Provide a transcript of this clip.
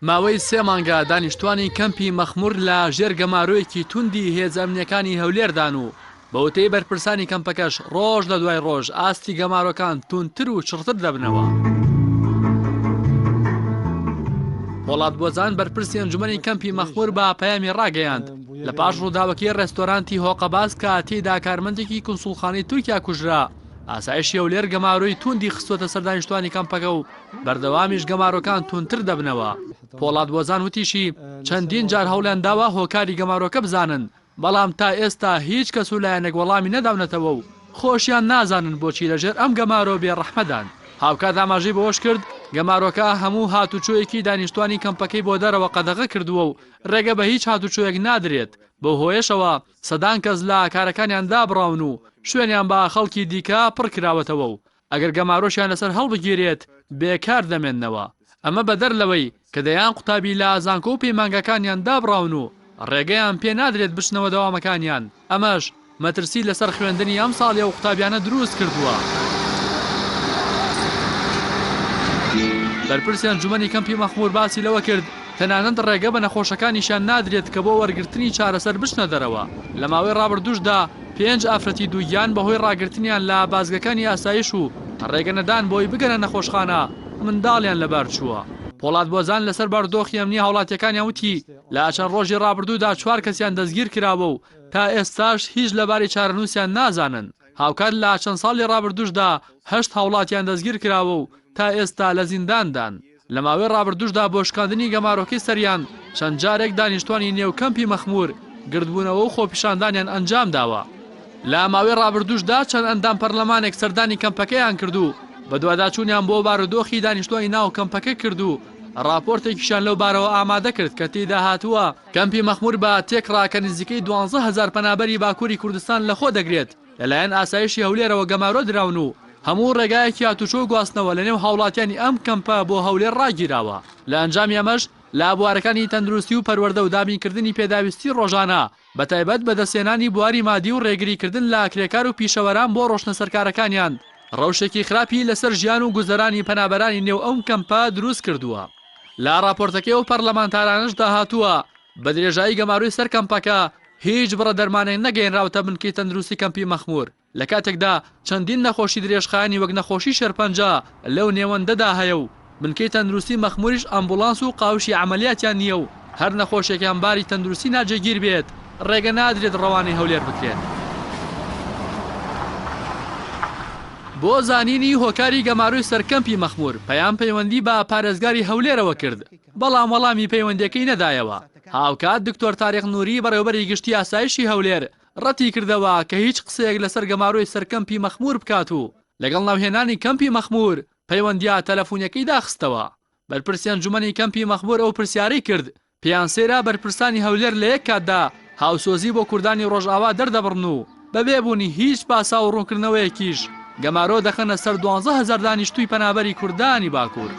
ماوەی سێ مانگە دانیشتوانی کەمپی مەخمور لە ژێر گەمارۆیەکی توندی هێزە ئەمنییەکانی هەولێردان و بەوتەی بەرپرسانی کەمپەکەش ڕۆژ لە دوای ڕۆژ ئاستی گەمارۆکان توندتر و چڕتر دەبنەوە. پۆڵاد بۆزان بەرپرسی ئەنجومەنی کەمپی مەخمور بە پەیامی ڕاگەیاند، لە پاش ڕووداوەکەی ڕێستۆرانتی هۆقەباز کە تێیدا کارمەندێکی کونسوڵخانەی تورکیا کوژرا، ئاسایشی هەولێر گەمارۆی توندی خستووەتە سەر دانیشتوانی کەمپەکە و بەردەوامیش گەمارۆکان توندتر دەبنەوە. پۆڵاد بۆزان وتیشی، چەندین جار هەوڵیان داوە هۆکاری گەمارۆکە بزانن، بەڵام تا ئێستا هیچ کەس و لایەنێک وەڵامی نەداونەتەوە و خۆشیان نازانن بۆچی لەژێر ئەم گەمارۆ بێ ڕەحمەدان. هاوکات ئاماژەی بەوەشکرد، گەمارۆکە هەموو هاتوچۆیەکی دانیشتوانی کەمپەکەی بۆ دەرەوە قەدەغە کردووە و ڕێگە بە هیچ هاتوچۆیەک نادرێت، بەو هۆیەشەوە سەدان کەس لە کارەکانیان دابڕاون و شوێنیان بە خەڵکی دیکە پڕکراوەتەوە و ئەگەر گەمارۆشیان لەسەر هەڵبگیرێت بێکار دەمێننەوە، ئەمە بەدەر لەوەی کە دەیان قوتابی لە زانکۆ و پەیمانگاکانیان دابڕاون و ڕێگەیان پێ نادرێت بچنەوە دەوامەکانیان، ئەمەش مەترسی لەسەر خوێندنی ئەمساڵی ئەو قوتابیانە دروست کردووە. بەرپرسی ئەنجومەنی کەمپی مەخمور باسی لەوە کرد، تەنانەت ڕێگە بە نەخۆشەکانیشیان نادرێت کە بۆ وەرگرتنی چارەسەر بچنە دەرەوە، لە ماوەی ڕابردووشدا پێنج ئافرەتی دووگیان بەهۆی ڕاگرتنیان لە بازگەکانی ئاسایش و ڕێگەنەدان بۆی بگەنە نەخۆشخانە، منداڵیان لەبارچووە. پۆڵاد بۆزان لەسەر بارودۆخی ئەمنی هاوڵاتییەکانیان وتی، لە چەند ڕۆژی ڕابردوودا چوار کەسیان دەستگیرکراوە و تا ئێستاش هیچ لەبارەی چارەنووسیان نازانن، هاوکات لە چەند ساڵی ڕابردووشدا هەشت هاوڵاتیان دەستگیرکراوە و تا ئێستا لە زینداندان. لە ماوەی ڕابردووشدا بۆ شکاندنی گەمارۆکەی سەریان چەند جارێک دانیشتوانی نێو کەمپی مەخموور گردبوونەوە و خۆپیشاندانیان ئەنجامداوە. لە ماوەی ڕابردووشدا چەند ئەندام پەرلەمانێک سەردانی کەمپەکەیان کرد و بەدواداچوونیان بۆ بارودۆخی دانیشتوانی ناو کەمپەکە کرد و ڕاپۆرتێکیشیان لەو بارەوە ئامادە کرد کە تێیدا هاتووە، کەمپی مەخموور بە تێکڕا کە نزیکەی 12,000 پەنابەری باکووری کوردستان لەخۆ دەگرێت، لەلایەن ئاسایشی هەولێرەوە گەمارۆ دراون و هەموو ڕێگایەکی هاتوچۆ و گواستنەوە لەنێو هاوڵاتیانی ئەم کەمپە بۆ هەولێر ڕاگیراوە، لە ئەنجامی ئەمەش لە بوارەکانی تەندروستی و پەروەردە و دابینکردنی پێداویستی ڕۆژانە بەتایبەت بەدەستهێنانی بواری مادی و ڕێگریکردن لە کرێکار و پیشەوەران بۆ ڕۆشتنە سەرکارەکانیان ڕەوشێکی خراپی لەسەر ژیان و گوزەرانی پەنابەرانی نێو ئەم کەمپە دروست کردووە. لە ڕاپۆرتەکەی ئەو پەرلەمانتارانەشدا هاتووە، بە درێژایی گەمارۆی سەر کەمپەکە هیچ بڕە دەرمانێک نەگەیەنراوەتە بنکەی تەندروستی کەمپی مەخمور، لە کاتێکدا چەندین نەخۆشی درێژخایەنی وەک نەخۆشی شێرپەنجە لەو نێوەندەدا هەیە و بنکەی تەندروستی مەخموریش ئەمبوڵانس و قاوشی عەمەلیاتیان نییە و هەر نەخۆشێکیان باری تەندروستی ناجێگیر بێت ڕێگە نادرێت ڕەوانەی هەولێر بکرێن. بۆ زانینی هۆکاری گەمارۆی سەر کەمپی مەخمور، پەیام پەیوەندی بە پارێزگاری هەولێرەوە کرد، بەڵام وەڵامی پەیوەندیەکەی نەدایەوە. هاوکات دکتۆر تاریق نوری بەڕێوەبەری گشتی ئاسایشی هەولێر ڕەتیکردەوە کە هیچ قسەیەک لەسەر گەمارۆی سەر کەمپی مەخمور بکات و لەگەڵ ناوهێنانی کەمپی مەخمور پەیوەندیە تەلەفونیەکەی داخستەوە. بەرپرسی ئەنجومەنی کەمپی مەخمور ئەو پرسیارەی کرد پێیان سەیرە بەرپرسانی هەولێر لە یەک کاتدا هاوسۆزی بۆ کوردانی ڕۆژئاوا دەردەبڕن و بەبێ بوونی هیچ پاساو و ڕوونکردنەوەیەکیش گەمارۆ دەخەنە سەر 12,000 دانیشتووی پەنابەری کوردانی باکوور.